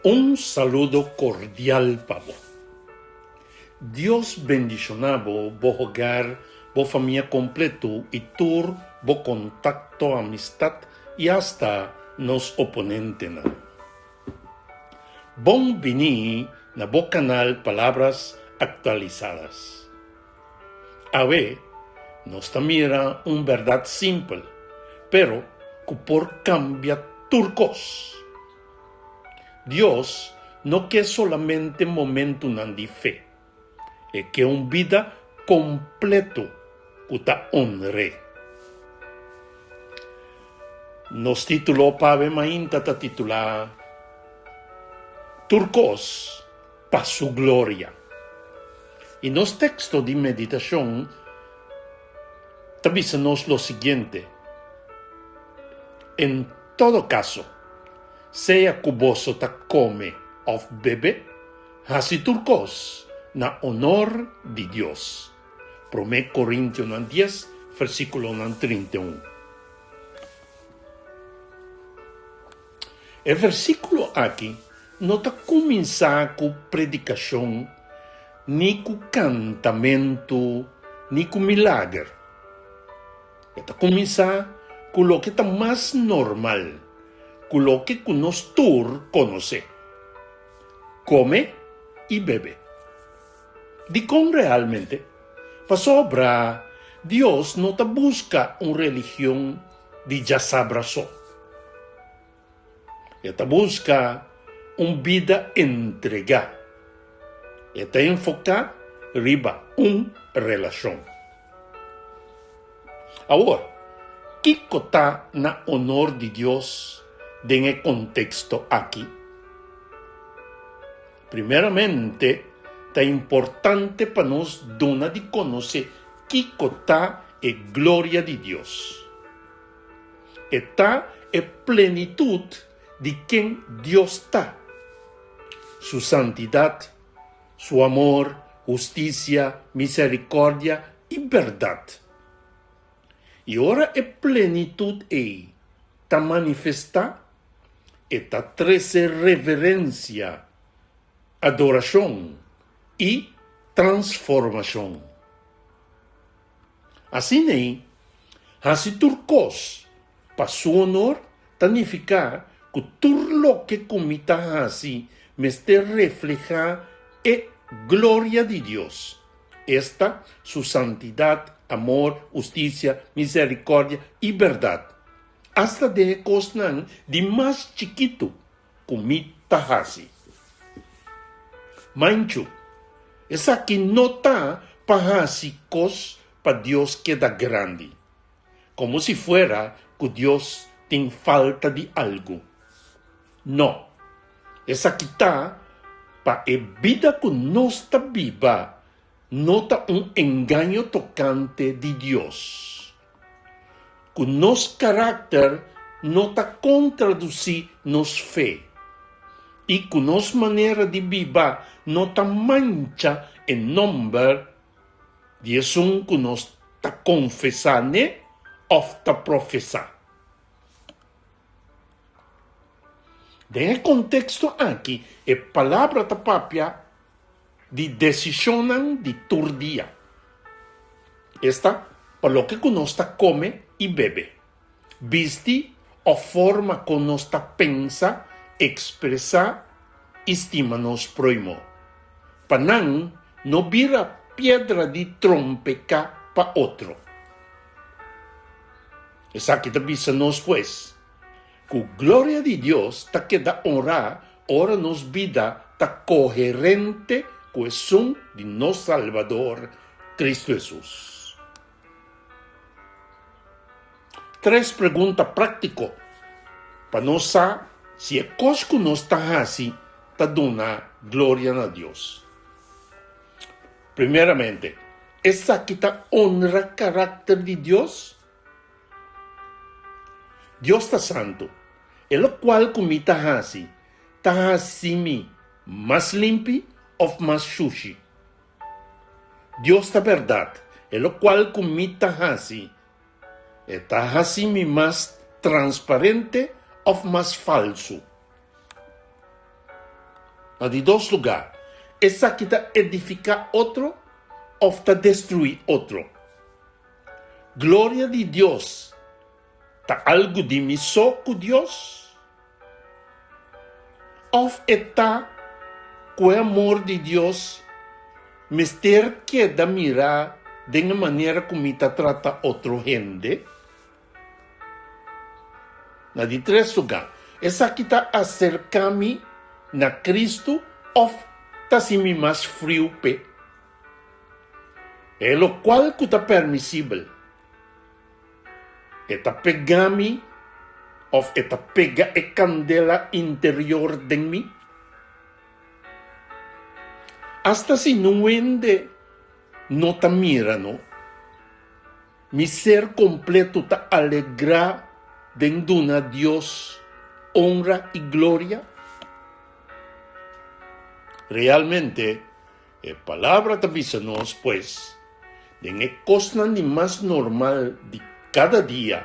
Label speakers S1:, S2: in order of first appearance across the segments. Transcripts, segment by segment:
S1: Un saludo cordial pa bo. Dios bendiciona bo, bo hogar, bo famia completo y tur bo contacto, amistad y hasta nos oponentenan. Bon bini na bo canal Palabras Actualizadas. Awe nos ta mira un berdad simpel, pero cu por cambia tur cos. Dios no ke solamente momentunan di fe. E ke un bida kompleto ku ta onr'é. Nos título pa awe mainta ta titulá Tur kos pa Su gloria. I nos teksto di meditashon ta bisa nos lo siguiente, En todo kaso, sea ku boso ta kome òf bebe, hasi tur kos na onor di Dios. Promé Korintionan dies, versíkulonan 31. E versíkulo aki no ta kuminsá ku predikashon, ni ku kantamentu, ni ku milager. E ta kuminsá ku loke ta mas normal, ku loke ku nos tur konosé, kome i bebe. Dikon realmente? Pasobra Dios no ta buska un religion di djasabra so. E ta buska un bida entregá. E ta enfoká riba un relashon. Awor, kiko ta na onor di Dios den e konteksto aki? Primeramente, ta importante pa nos duna di konosé kiko ta e gloria di Dios. E ta e plenitut di ken Dios ta, Su santidat, Su amor, hustisia, miserikòrdia i bèrdat. I ora e plenitut ei ta manifestá, e ta trese reverensia, adorashon i transformashon. Asin'ei, hasi tur kos pa su onor ta nifiká ku tur loke ku mi ta hasi mester reflehá e gloria di Dios, esta, su santidat, amor, hustisia, miserikòrdia i bèrdat, asta den e kosnan di mas chikitu ku mi ta hasi. Manchu, esaki no ta pa hasi kos pa Dios keda grandi, komo si fuera ku Dios tin falta di algu. No, esaki ta pa e bida ku nos ta biba no ta un engaño tokante di Dios. Ku nos karakter no ta kontradusí nos fe i ku nos manera di biba no ta mancha e nòmber di esun ku nos ta konfesá n'e òf ta profesá. Den e konteksto aki e palabra ta papia di desishonnan di tur dia. Esta, pa loke ku nos ta kome i bebe, bisti òf forma kon nos ta pensa, ekspresá i stima nos próhimo, pa nan no bira piedra di trompeká pa otro. Esaki ta bisa nos pues, Ku gloria di Dios ta keda onrá ora nos bida ta koherente ku esun di nos Salbador, Kristu Hesus. Tres pregunta práktiko pa nos sa si e kos ku nos ta hasi ta duna gloria na Dios. Primeramente, esaki ta onra karakter di Dios? Dios ta santu. E lokual ku mi ta hasi ta hasi mi mas limpi òf mas shushi? Dios ta bèrdat. E lokual ku mi ta hasi, e ta hasi mi mas transparente òf mas falsu? Na di dos lugá, esaki ta edifiká otro òf ta destruí otro? Gloria di Dios ta algu di mi so ku Dios? Òf e ta ku e amor di Dios mester keda mirá den e manera ku mi ta trata otro hende? Na di tres lugá, esaki ta aserká mi na Kristu òf ta hasi mi mas friu p'e? E lokual ku ta permisibel, e ta pega mi òf e ta pega e kandela interior den mi? Asta si nun hende no ta mira no. Mi ser kompleto ta alegrá den duna Dios onra i gloria? Realmente, e Palabra ta bisa nos, pues, den e kosnan di mas normal di kada dia,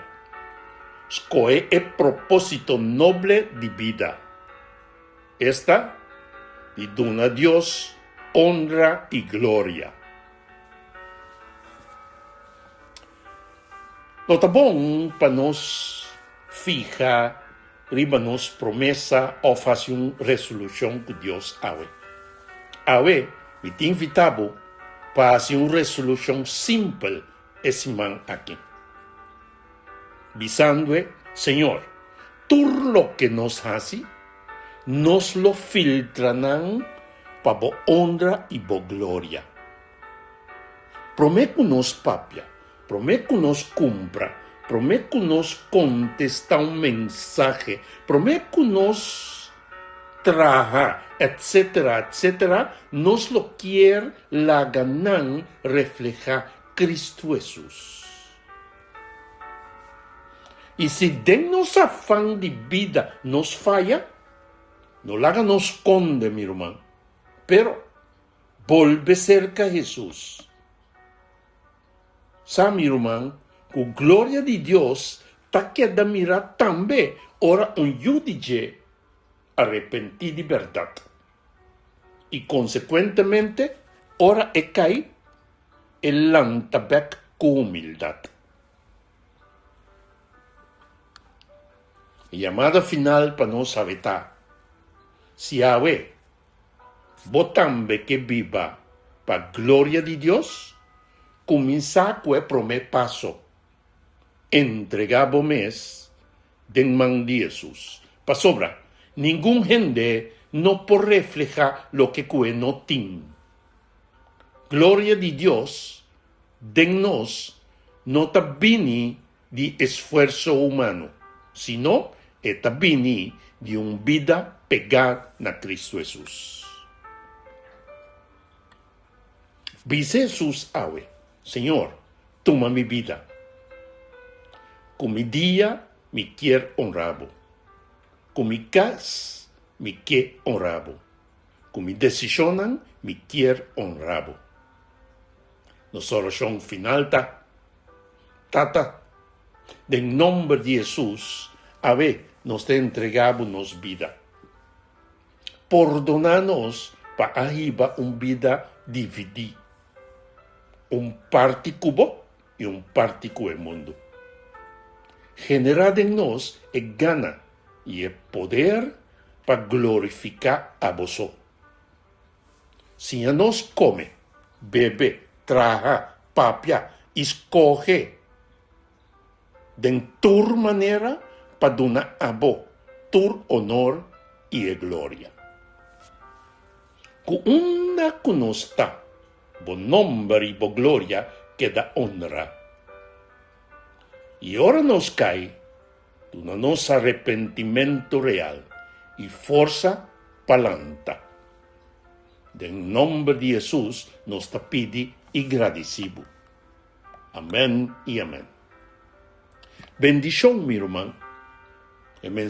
S1: skohe e propósito noble di bida, esta, di duna Dios onra i gloria. Lo ta bon pa nos fiha riba nos promesa òf hasi un resolushon ku Dios awe. Awe mi ta invitá bo pa hasi un resolushon simpel e siman aki, bisando, Señor, tur loke nos hasi, nos lo filtra nan pa bo honra i bo gloria. Promé ku nos papia, promé ku nos kumpra, promé ku nos kontestá un mensahe, promé ku nos traha, etsetera, etsetera, nos lo kier laga nan reflehá Kristu Hesus. I si den nos afan di bida nos faya, no laga nos skonde, mi ruman, pero Bolbe serka Hesus. Sa, mi ruman, ku gloria di Dios ta keda mirá tambe ora un yu di dje arepentí di bèrdat. I konsekuentemente, ora e kai, e lanta bèk ku humildat. E yamada final pa nos awe ta, Si awe Bo tambe ke biba pa gloria di Dios? Kuminsá ku e promé paso, entregá bo mes den man di Hesus. Pasobra ningun hende no por reflehá loke ku e no tin. Gloria di Dios den nos no ta bini di esfuerso humano, sino e ta bini di un bida pegá na Cristo Hesus. Bisa Hesus awe, Señor, tuma mi bida. Ku mi dia mi kier honra Bo. Ku mi kas mi ke honra Bo. Ku mi desishonnan mi kier honra Bo. Nos orashon final ta, Tata, den nomber di Hesus, awe nos ta entregá bo nos bida. Pordoná nos pa a hiba un bida dividí, un parti ku bo i un parti ku e mundu. Generá den nos e gana i e poder pa glorifiká abo so. Siña nos kome, bebe, traha, papia i skohe den tur manera pa duna abo tur onor i e gloria. Ku unda ku nos ta, bo nomber i bo gloria keda onra. I ora nos kai, Duna nos arepentimentu real i forsa pa lanta. Den nomber di Hesus nos ta pidi i gradisi bo. Amen i amen. Bendishon mi ruman. E mensahe.